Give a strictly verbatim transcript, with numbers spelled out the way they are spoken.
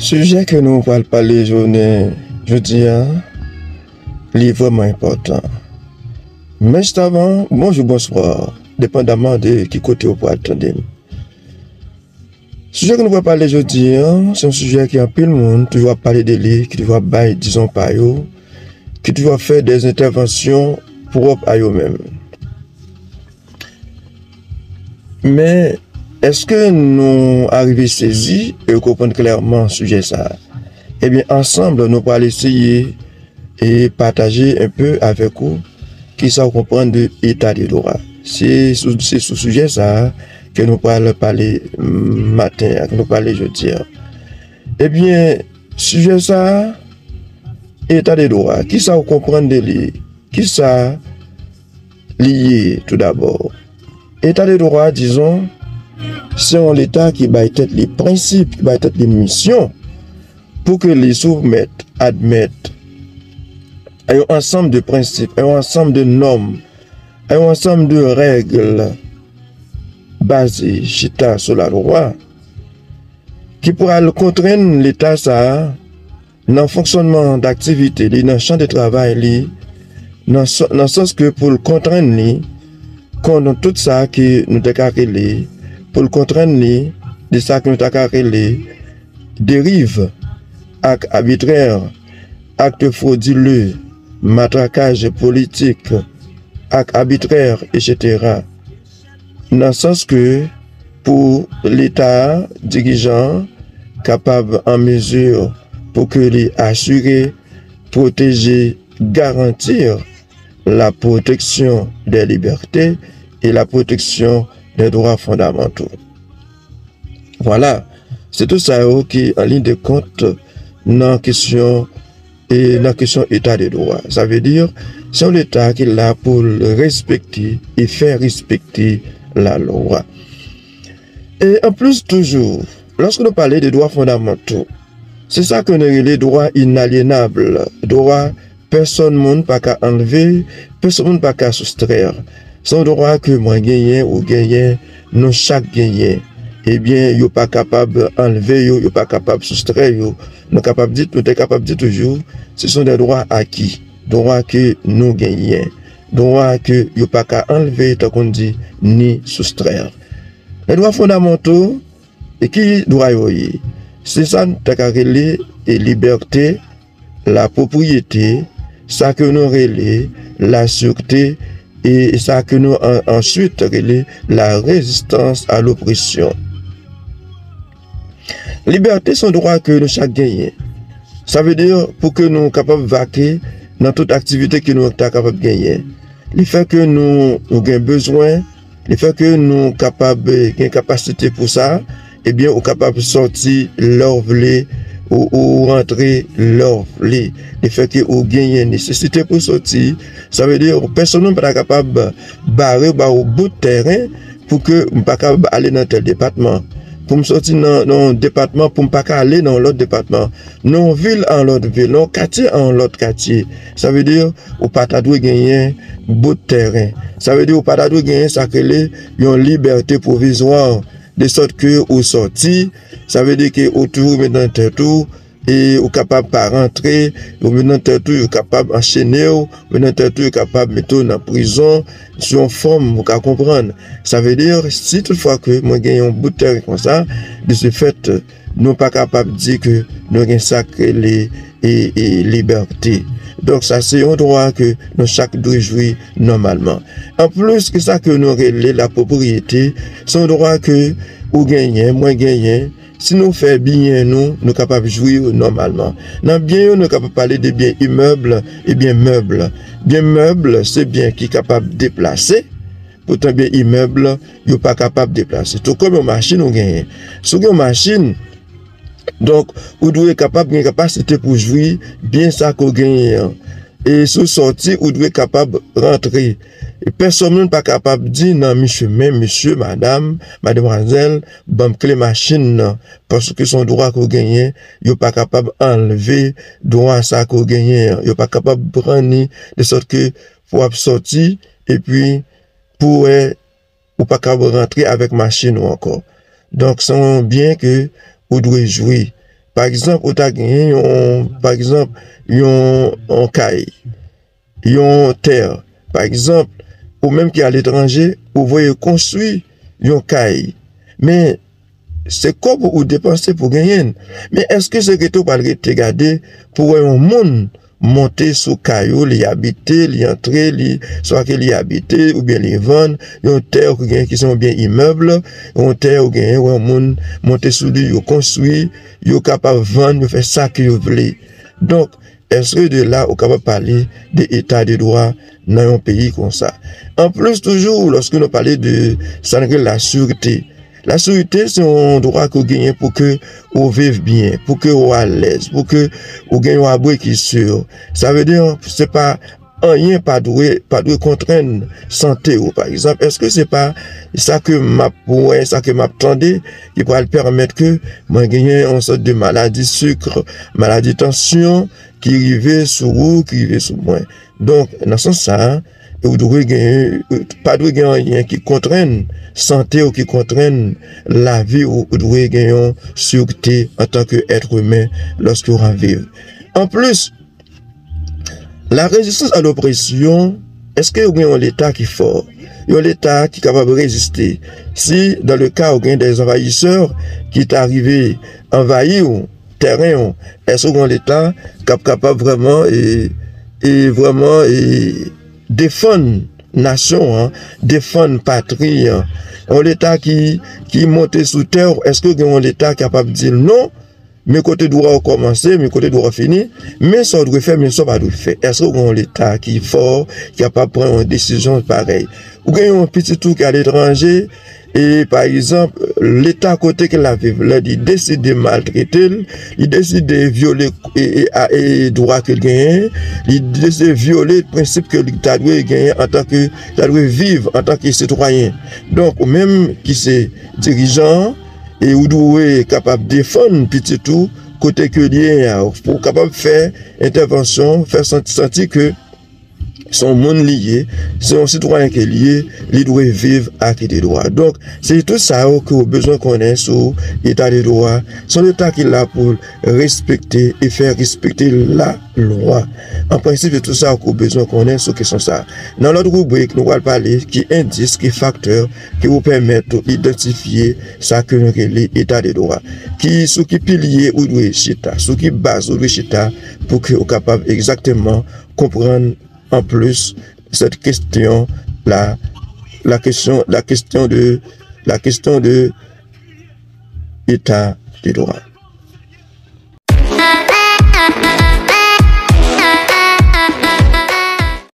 Sijè ke nou pral pale jounen jodi a, li vrèman enpòtan. Men jis avan, bonjou, bonswa, depandaman de ki kote ou pral tande m. Sijè ke nou pral pale jodi a, se yon sijè ke anpil moun toujou ap pale de li, ki toujou ap bay dizon pa yo, ki toujou ap fè de entèvansyon pwòp a yo menm. Men, èske nou arive sezi e konprann klèman sijè sa a? Ebyen, ansanm, nou pral eseye e pataje enpe avèk ou kisa ou konprann de eta de dwa. Se sou, se sou sijè sa a ke nou pral pale, mm, maten an, ke nou pale jodi a. Ebyen, sijè sa a, eta de dwa, kisa ou konprann de li? Kisa li ye, toudabò? Eta de dwa, dizon, se yon leta ki bay tèt li prensip, ki bay tèt li misyon pou ke li soumèt, admèt a yon ansanm de prensip, a yon ansanm de nòm, a yon ansanm de règ baze, chita sou lalwa, ki pral kontrenn leta sa a nan fonksyònman daktivite li, nan chan de travay li, nan sa-, nan sans ke pou l kontrenn li kont tout sa ke nou te ka rele, pou l kontrenn li de sa ke nou ta ka rele deriv ak abitrè, akte fwodile, matrakaj politik ak abitrè, etsetera. Nan sans ke pou Leta a, dirijan an kapab an mezi pou ke li asire, pwoteje, garanti la protection des libertés et la protection des droits fondamentaux. Vwala, se tout sa yo ki, an liy de kont, nan kesyon, e nan kesyon eta de dwa. Sa vle di, se yon leta ki la pou l respekte e fè respekte lalwa. E anplis toujou, lòske nou pale de dwa fondamanto, se sa ke nou rele dwa inalyenab, dwa pèsonn moun pa ka anlve, pèsonn moun pa ka soustrè. Se yon dwa ke mwen genyen, ou genyen, nou chak genyen. Ebyen, yo pa kapab anlve yo, yo pa kapab soustrè yo. Nou kapab di, nou te kapab di toujou, ce sont des droits acquis, dwa ke nou genyen, dwa ke yo pa ka anlve, tankou n di, ni soustrè. Les droits fondamentaux, e ki dwa yo ye? Se sa n ta ka rele, e, libète, la pwopriyete, sa ke nou rele la sirte, e sa ke nou an-, answit rele la rezistans a lopresyon. Libète se yon dwa ke nou chak genyen. Sa vle di, pou ke nou kapab vake nan tout aktivite ke nou ta kapab genyen. Li fè ke nou, nou gen bezwen, li fè ke nou kapab, eh, gen kapasite pou sa, ebyen, ou kapab sòti lè w vle, ou, ou rantre lè w vle. Li fè ke ou genyen nesesite pou sòti, sa vle di, pèsonn pa ta kapab bare w, ba w bout tèren pou ke m pa kapab ale nan tèl depatman. Pou m sòti nan, nan yon depatman, pou m pa ka ale nan yon lòt depatman. Nan yon vil a yon lòt vil, nan yon katye a yon lòt katye. Sa vle di, ou pa ta dwe genyen bout tèren. Sa vle di, ou pa ta dwe genyen sa k rele yon libète pwovizwa, de sòt ke ou sòti, sa vle di ke ou toujou met nan tèt ou, e ou kapab pa rantre, ou met nan tèt ou, yo kapab anchene w, ou met nan tèt ou, yo kapab mete w nan prizon, sou yon fòm ou ka konprann. Sa vle di, si toutfwa ke mwen gen yon bout tèren konsa, de ce fait, nou pa kapab di ke nou gen sa k rele e, e libète. Donk, sa se yon dwa ke nou chak dwe jwi nòmalman. Anplis ke sa ke nou rele la pwopriyete, se yon dwa ke ou genyen, mwen genyen. Si nou fè byen nou, nou kapab jwi yo nòmalman. Nan byen yo, nou kapab pale de byen imèb e byen mèb. Byen mèb, se byen ki kapab deplase, poutan byen imèb, yo pa kapab deplase. Tou kòm yon machin ou genyen. Si w gen yon machin, donk, ou dwe kapab gen kapasite pou jwi byen sa ke w genyen an. E si w sòti, ou dwe kapab rantre. E pèsonn moun pa kapab di nan michemen, mesye, madanm, madmwazèl, ban m kle machin nan. Paske se yon dwa ke w genyen, yo pa kapab anlve dwa sa ke w genyen an. Yo pa kapab pran ni, de sòt ke pou w ap sòti, epi pou w wè ou pa kapab rantre avèk machin ou ankò. Donk, se yon byen ke ou dwe jwi. Pa egzanp, ou ta genyen yon, pa egzanp, yon, yon kay, yon tè. Pa egzanp, ou menm ki aletranje, ou voye konstwi yon kay. Men, se kòb ou depanse pou genyen l. Men èske se rete w pral rete gade pou wè yon moun monte sou kay ou, li abite, li antre, li, swa ke li abite, oubyen li vann, yon tè ou genyen ki se yon byen imèb, yon tè ou genyen, wè yon moun monte sou li, yo konstwi, yo kapab vann, yo fè sa ke yo vle. Donk, èske de la ou kapab pale de eta de dwa nan yon peyi konsa? Anplis, toujou, lòske nou pale de sa n rele lasirte, lasirte se yon dwa ke w genyen pou ke ou viv byen, pou ke ou alèz, pou ke ou gen yon abri ki si. Sa vle di, se pa anyen pa dwe, pa dwe kontrenn sante ou. Pa egzanp, èske se pa sa ke m ap wè, sa ke m ap tande, ki pral pèmèt ke mwen genyen yon sòt de maladi sik, maladi tansyon, ki rive sou ou, ki rive sou mwen? Donk, nan sans sa a, ou dwe genyen, pa dwe gen anyen ki kontrenn sante ou, ki kontrenn lavi ou. Ou dwe gen yon sirte antanke èt imen lòske w ap viv. Anplis, la résistance à l'oppression, èske ou gen yon Leta ki fò? Yon Leta ki kapab reziste? Si, dans le cas, ou gen des envahisseurs ki ta rive anvayi w, tèren w, èske ou gen yon Leta k ap kapab vrèman, e, e vrèman, e, defann nasyon an, defann patri an? Yon Leta ki, ki monte sou tè w, èske ou gen yon Leta ki kapab di l non, men kote dwa w kòmanse, men kote dwa w fini, men sa w dwe fè, men sa w pa dwe fè? Èske ou gen yon Leta ki fò, ki kapab pran yon desizyon parèy? Ou gen yon pitit ou ki aletranje, e pa egzanp, Leta kote ke l ap viv la, li deside maltrete l, li deside vyole, e, e, a, e, dwa ke l genyen, li deside vyole prensip ke li ta dwe genyen antanke, ta dwe viv antanke sitwayen. Donk, ou menm ki se dirijan an, e ou dwe kapab defann pitit ou kote ke l ye a, pou w kapab fè entèvansyon, fè santi, santi ke se yon moun li ye, se yon sitwayen ke li ye, li dwe viv ak de dwa. Donk, se tout sa yo ke w bezwen konnen sou eta de dwa. Se yon Leta ki la pou l respekte e fè respekte lalwa. An prensip, se tout sa ke w bezwen konnen sou kesyon sa. Nan lòt ribrik, nou pral pale ki endis, ki faktè ki pou pèmèt ou idantifye sa ke nou rele eta de dwa. Ki, sou ki pilye ou dwe chita, sou ki baz ou dwe chita pou ke ou kapab egzakteman konprann anplis cette question-là, la question, la question de, la question de eta de dwa.